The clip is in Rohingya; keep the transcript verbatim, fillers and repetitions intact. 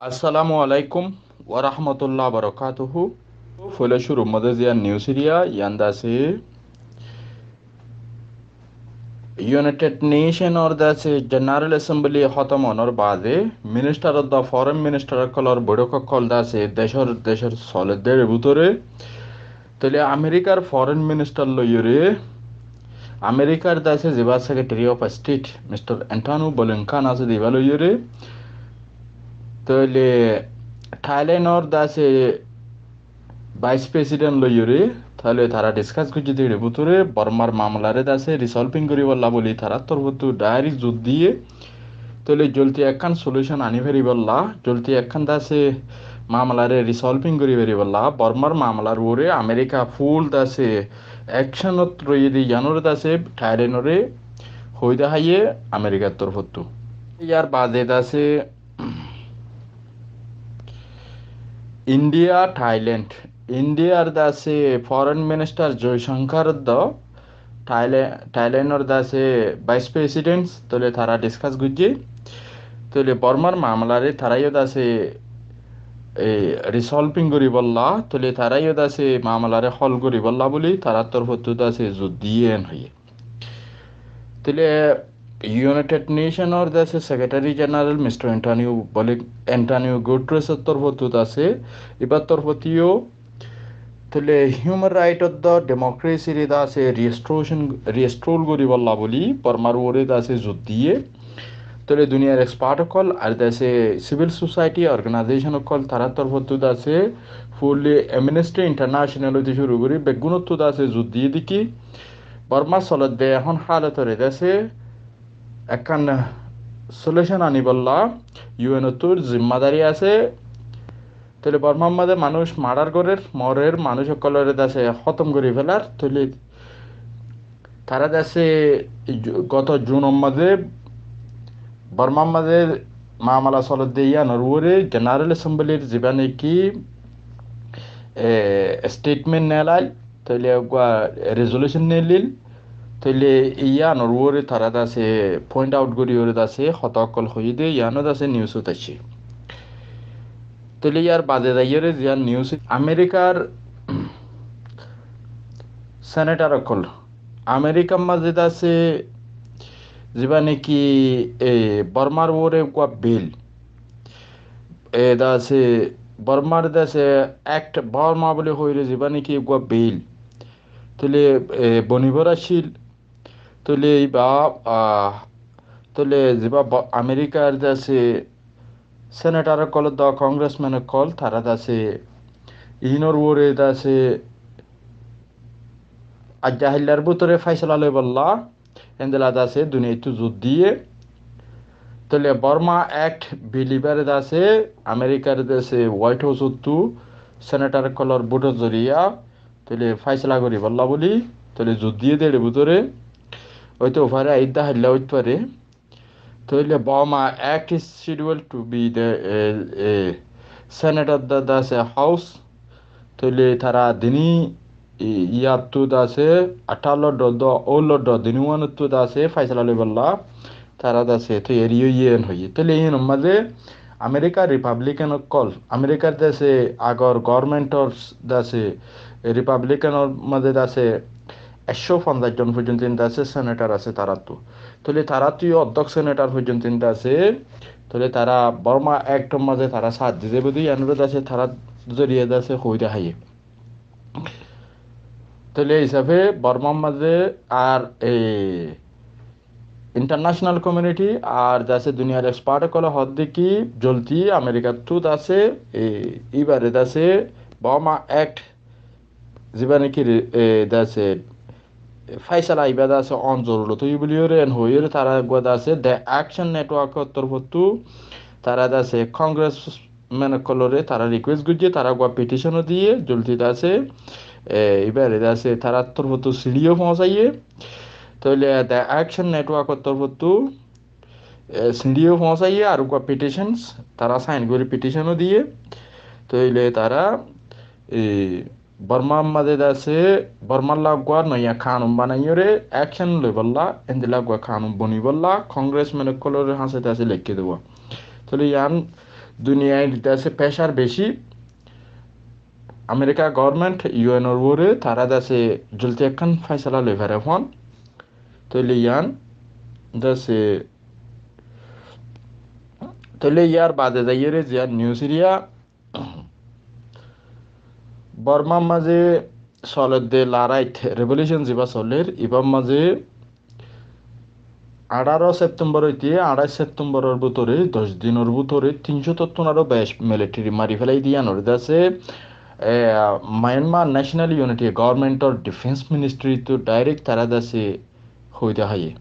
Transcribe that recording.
Assalamu alaikum wa rahmatullahi wa barakatuhu. Foila cúrur mazé ziyán news eriya, yián de asé United Nation or de asé General Assembly hótom ónor baade minister or de foreign minister ókkolor boitók ókkol de asé decór, decór soler de bútore. Tóile Amerikar foreign minister loiyóre, Amerikar de asé zibá Secretary of State, Mister Antony Blinken asé de ibá loiyóre, tóile Thailand or de asé vice president loiyóre, tóile tará discuss goijjé de bútore Bormar mamlare de asé resolving goríbolla buli tarár torfóttu direct zur diyé. Tóile zoldi ekkán solution aní faribólla, zoldi ekkán de asé mamlare resolving gorí faribólla, Bormar mamlar uore Amerika full de asé action ot roiyé de yiánore de asé Thailand ore hoi de háiye Amerikar torfóttu. Yar baade de asé India, Thailand, Indiar de asé foreign minister Joyshankar de Thaile-, Thailand or de asé vice president, tóile tará discuss goijjé. Tóile Bormar mamlare tará yó de asé, e, resolving goríbolla, tóile tará yó de asé mamlare hol goríbolla buli tarár torfóttu de asé zur diyé en hoiyé. Tóile United Nation or de asé Secretary General Mister Antonio Boli-, Antonio Guterres or torfóttu de asé, ibár torfóttu yó tóile human right or de democracy re de asé restoration, restore goríbolla buli, Bormar uore de asé zur diyé. Tóile duniyar expert ókkol ar de asé civil society organization ókkol tarár torfóttu de asé fully Amnesty International óite cúru gorí beggúnottu de asé zur diyé de ki Bormar soler de ehón hálotore de asé ekkán solution aníbolla U N ottu zimmadari asé. Tóile Bormar mazé manúic murder gorér, morer, manúic ókkolore de asé hótom gorí felar. Tóile tará de asé ju-, goto June or mazé Bormar mazé mamala soler de yiánor uore General Assembly r zibá niki, e, statement nelail, tóile uggwá resolution nelil, tóile yiánor uore tará de asé point out gorí uore de asé hotá ókkol hoiyé de yián de asé news ot aiccé. Tóile yar baade zaiyóre ziyán news, Amerikar senator ókkol, Amerikar mazé de asé zibá niki, e, Bormar uore uggwá bill, e, de asé Bormar de asé Act Borma buli hoiyóre zibá niki uggwá bill tóile, e, bonibor accíl. Tóile ibá, ah, tóile zibá bo-, Amerikar de asé senator ókkol de congressman ókkol tará de asé inor uore de asé aijja haillar bútore faisala loibolla endilla de asé duniyaittu zur diyé. Tóile Borma Act bill ibáre de asé Amerikar de asé White House ottu senator ókkolor vote or zoriya tóile faisala goríbolla buli tóile zur diyé de bútore óito fare, aijja hailla óito fare. Tóile Burma Act is scheduled to be the, eh, eh, Senate of the, the House. Tóile tará dini, i-, yattu de asé, athállo do, do, óullo do, dini uanottu de asé, faisala loibolla tará de asé toiyari óiye en hoiyé. Tóile iín or mazé Amerikar Republican ókkol, Amerikar de asé agor government or de asé Republican or mazé de asé ekcó fonzaic zon foijjonto de asé senator asé taráttu. Tóile taráttu yó oddók senator foijjonto de asé. Tóile tará Burma Act or mazé tará sáth di zaibou de, yián ore de asé tarár zoriya de asé hoi de háiye. Tóile ei hísafe Burmar mazé ar, e, international community ar de asé duniyar expert ókkole hoódde ki zoldi Amerikattu de asé, e, ibáre de asé Burma Act zibá niki re-, e, de asé faisala ibá de asé on zorurot óiye buli yóre en hoiyóre tará uggwá de asé The Action Network or torfottu tará de asé congressman ókkolore tará request goijjé, tará uggwá petition o diyé, zoldi de asé, e, ibáre de asé tarár torfottu siñdhi o foóñsaiye. Tóile The Action Network or torfottu, e, siñdhi o foóñsaiye ar uggwá petitions, tará sign gorí petition o diyé. Tóile tará, e, Burmar mazé de asé, Burmar lá uggwá noiya kanun banaiyóre action loibolla, endilla uggwá kanun bonibólla, congressman ókkolor hañsé de asé leikké dibou. Tóile yián Duniyair dase pressure beci. America government U N or uore tara dase joldi ekkán faisala loi fare fán. Toile iyan dase, toile iyar bade zaiyere ziyan news eriya Bormar maze soledde lorait, revolution ziba soler, ibar maze añçáro September óite añçáic September or bútore, doc dinor bútore tin cót ottún aró beci military mari félai diye iyan ore dase, e, Myanmar National Unity Government or Defence Ministry ttu direct tara dase hoide háiye.